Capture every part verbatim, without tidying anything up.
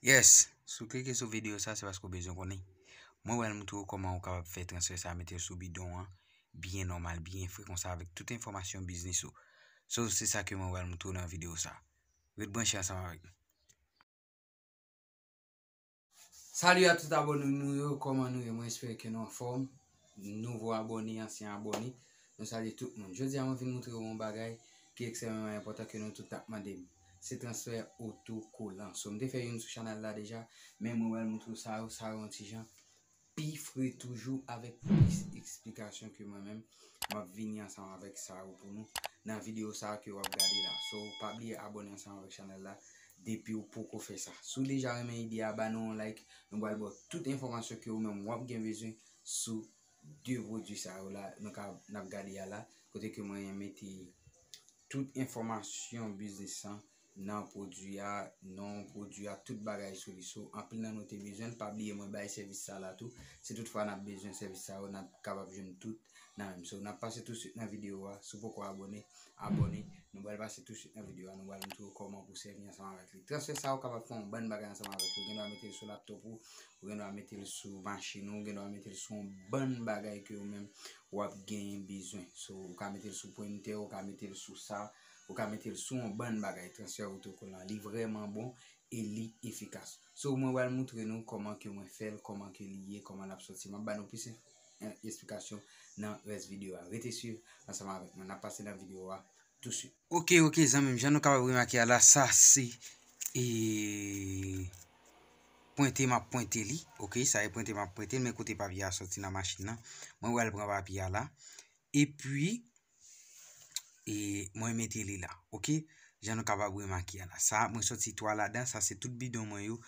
Yes, si w klike sou videyo sa, se paske w bezwen konnen. Mwen pral montre w kòman ou kapab fè transfè sa, mete l sou bidon an, byen nòmal, byen fre konsa, avèk tout enfòmasyon biznis ou. So, se sa ke mwen pral montre w nan videyo sa. Ret branche ansanm avèk nou. Salut a tout abòne nou yo, kòman nou ye? Mwen espere ke nou anfòm. Nouvo abòne, ansyen abòne, nou salye tout moun. Jodi a, mwen vin montre w yon bagay ki ekstrèmeman enpòtan ke nou tout t ap mande m. Se transfè otokolan. So, m te fè youn sou chanèl la deja, men mwen pral montre w sa yo, sa yo yon ti jan pi fre toujou avèk plis eksplikasyon ke mwen menm m ap vini ansanm avèk sa yo pou nou nan videyo sa ke w ap gade la. So, pa bliye abòne ansanm avèk chanèl la depi w poko fè sa. Si w deja renmen ide a, ba nou yon like, nou pral ba w tout enfòmasyon ke ou menm w ap gen bezwen sou de pwodui sa yo la, nou ka, n ap gade a la, kote ke mwen mete tout enfòmasyon biznis lan nan pwodui a, non pwodui a, tout bagay sou li. So, anpil nan nou te bezwen l, pa bliye mwen bay sèvis sa la tou. Si toutfwa n ap bezwen sèvis sa yo, n ap kapab jwenn tout nan menm. So, n ap pase tousuit nan videyo a. Si w poko abòne, abòne. Nou pral pase tousuit nan videyo a. Nou pral montre w kòman pou sèvi ansanm avèk li. Transfè sa, ou kapab fè yon bann bagay ansanm avèk li. Ou gen dwa mete l sou laptòp ou, ou gen dwa mete l sou machin ou, ou gen dwa mete l sou yon bann bagay ke ou menm w ap genyen bezwen. So, ou ka mete l sou prentè, ou ka mete l sou sa, ou ka mete l sou yon bann bagay, transfè otokolan. Li vrèman bon e li efikas. So, mwen pral montre nou kòman ke mwen fè l, kòman ke li ye, kòman l ap sòti. M ap ba nou plis en-, en-, esplikasyon nan rès videyo a. Rete swiv ansanm avèk mwen. N ap pase nan videyo a tousuit. Ok, ok, zanmi m, jan nou kapab remake a la, sa se, e, pwente m ap pwente li. Ok, sa e pwente m ap pwente l, men kote papye a sòti nan machin nan. Mwen pral pran papye a la. Epi, e, mwen mete li la. Ok, jan nou kapab remake a la. Sa, mwen sòti twa ladan, sa se tout bidon mwen yo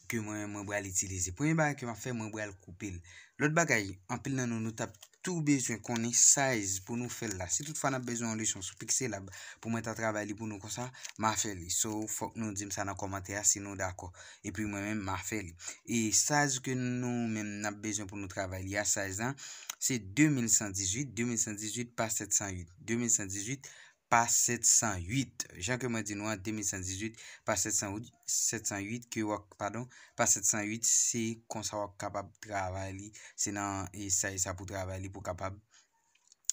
ke mwen, mwen pral itilize. Premye bagay ke m ap fè, mwen pral koupe l. Lòt bagay, anpil nan nou, nou t ap tou bezwen konnen size pou nou fè l la. Si toutfwa n ap bezwen yon leson sou Pixelab pou mwen ta travay li pou nou konsa, m a fè li. So, fòk nou di m sa nan kòmantè a si nou dakò. Epi mwen menm, m a fè li. E size ke nou menm n ap bezwen pou nou travay li a, size lan, se de mil san dizuit, de mil san dizuit pa sèt san uit. De mil san dizuit pa sèt san uit. Jan ke mwen di nou an, de mil san dizuit pa sèt san uit, sèt san uit ke w ap, padon, pa sèt san uit, se konsa w ap kapab travay li. Se nan, e, size sa pou travay li, pou kapab,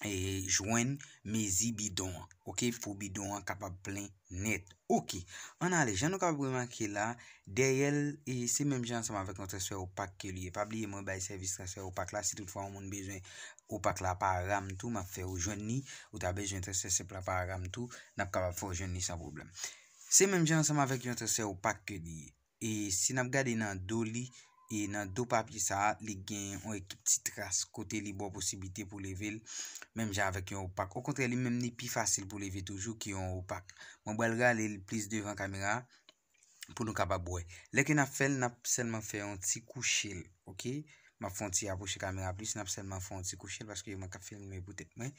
e, jwenn mezi bidon an. Ok, pou bidon an kapab plen nèt. Ok, ann ale. Jan nou kapab remake la, dèyè l, e, se menm jan ansanm avèk yon transfè opak ke li ye. Pa bliye, mwen bay sèvis transfè opak la. Si toutfwa yon moun bezwen opak la pa ram tou, m ap fè ou jwenn li. Ou ta bezwen transfè senp la pa ram tou, n ap kapab fè w jwenn li san pwoblèm. Se menm jan ansanm avèk yon transfè opak ke li ye. E si n ap gade nan do li, e nan do papye sa a, li gen yon ekip ti tras kote li ba w posiblite pou leve l, menm jan avèk yon opak. Okontrè, li menm li pi fasil pou leve toujou ke yon opak. Mwen pral rale l plis devan kamera a pou nou kapab wè. Lè ke n ap fè l, n ap sèlman fè yon ti kouche l, ok? M ap fè yon ti apwoche kamera plis, n ap sèlman fè yon ti kouche l paske mwen k ap filme pou tèt mwen.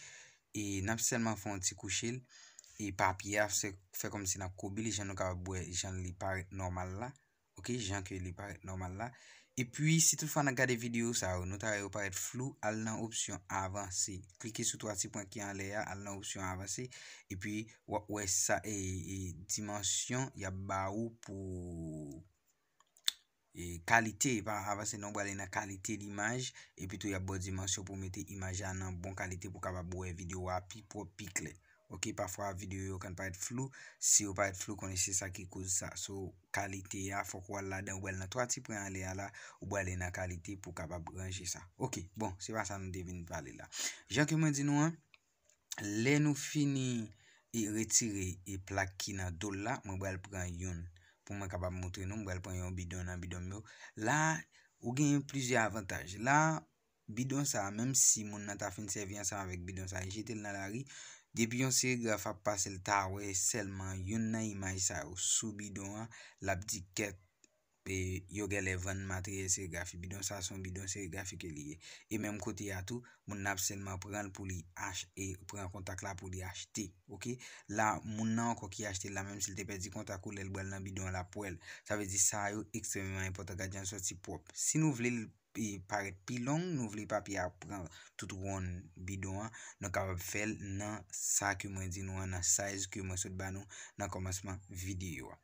E n ap sèlman fè yon ti kouche l. E papye a, se fè kòmsi n ap koube l, jan nou kapab wè, jan li parèt nòmal la. Ok, jan ke li parèt nòmal la. Epi, si toutfwa n ap gade videyo sa yo, nou ta wè yo parèt flou, al nan opsyon avanse. Klike sou twa ti pwen ki anlè a, al nan opsyon avanse. Epi, w ap wè sa, e, e, dimansyon y ap ba ou pou, e, kalite, pa avanse non, w prale nan kalite limaj, epi tou y ap ba w dimansyon pou mete imaj la nan bon kalite pou w kapab wè videyo a pi pwòp, pi klè. Ok, pafwa videyo yo konn parèt flou, si yo parèt flou, konnen se sa ki koz sa. So, kalite a, fòk w al ladan, ou pral nan twa ti pwen anlè a la, ou prale nan kalite pou w kapab ranje sa. Ok, bon, se pa sa nou te vin pale la. Jan ke mwen di nou an, lè nou fini, e, retire, e, plak ki nan do l la, mwen pral pran youn pou mwen kapab montre nou. Mwen pral pran yon bidon nan bidon m yo. La, ou gen plizyè avantaj. La, bidon sa a, menm si moun nan ta fin sèvi ansanm avèk bidon sa a, li jete l nan lari, depi yon serigraf ap pase, l ta wè sèlman youn nan imaj sa yo sou bidon an, l ap di kèt, e, yo genlè vann materyèl serigrafi. Bidon sa a se yon bidon serigrafi ke li ye. E menm kote a tou, moun nan ap sèlman pran l pou li ach-, e pran kontak la pou li achte. Ok? La, moun nan ankò ki achte l la, menm si l te pèdi kontak ou, lè l pral nan bidon an, l ap wè l. Sa vle di sa yo ekstrèmeman enpòtan. Gad jan l sòti pwòp. Si nou vle l, e, parèt pi long, nou vle papye a pran tout wonn bidon an, nou kapab fè l nan sa ke mwen di nou an, nan size ke mwen sot ba nou nan kòmansman videyo a.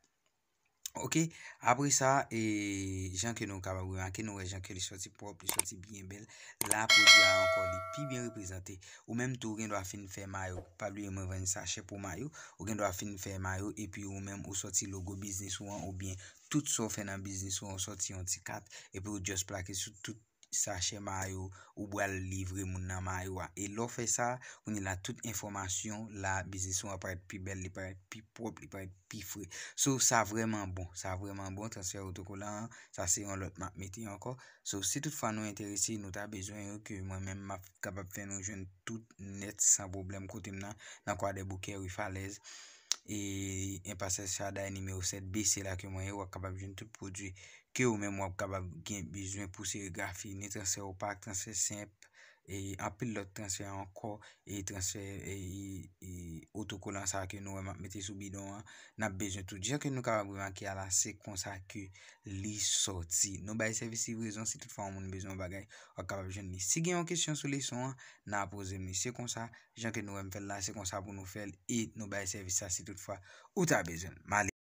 Ok, apre sa, e, jan ke nou kapab remake, nou wè jan ke li sòti pwòp, li sòti byen bèl. La, pwodui a ankò, li pi byen reprezante. Ou menm tou, ou gen dwa fin fè mayo. Pa bliye mwen vann sachè pou mayo. Ou gen dwa fin fè mayo, epi ou menm ou sòti logo biznis ou an, oubyen tout sa w fè nan biznis ou an, ou sòti yon ti kat, epi ou just plake sou tout sachè mayo, ou pral livre moun nan mayo a. E lè w fè sa, kounye la tout enfòmasyon la, biznis ou an parèt pi bèl, li parèt pi pwòp, li parèt pi fre. So, sa vrèman bon, sa vrèman bon, transfè otokolan an, sa se yon lòt m ap mete ankò. So, si toutfwa nou enterese, nou ta bezwen yo, ke mwen menm m ap kapab fè nou jwenn tout nèt san pwoblèm kote m nan, nan Kwadèboukè, ri Falèz, e enpas Èl Chaday nimewo sèt B, se la ke mwen ye, w ap kapab jwenn tout pwodui ke ou menm w ap kapab gen bezwen pou serigrafi, ni transfè opak, transfè senp, e anpil lòt transfè ankò, e transfè, e, e otokolan sa ke nou wè m ap mete sou bidon an, n ap bezwen tout. Jan ke nou kapab remake a la, se konsa ke li sòti. Nou bay sèvis livrezon, si toutfwa yon moun bezwen yon bagay, w ap kapab jwenn li. Si gen yon kesyon sou leson an, n a poze m li. Se konsa, jan ke nou wè m fè l la, se konsa pou nou fè l, e nou bay sèvis sa si toutfwa ou ta bezwen l. M ale.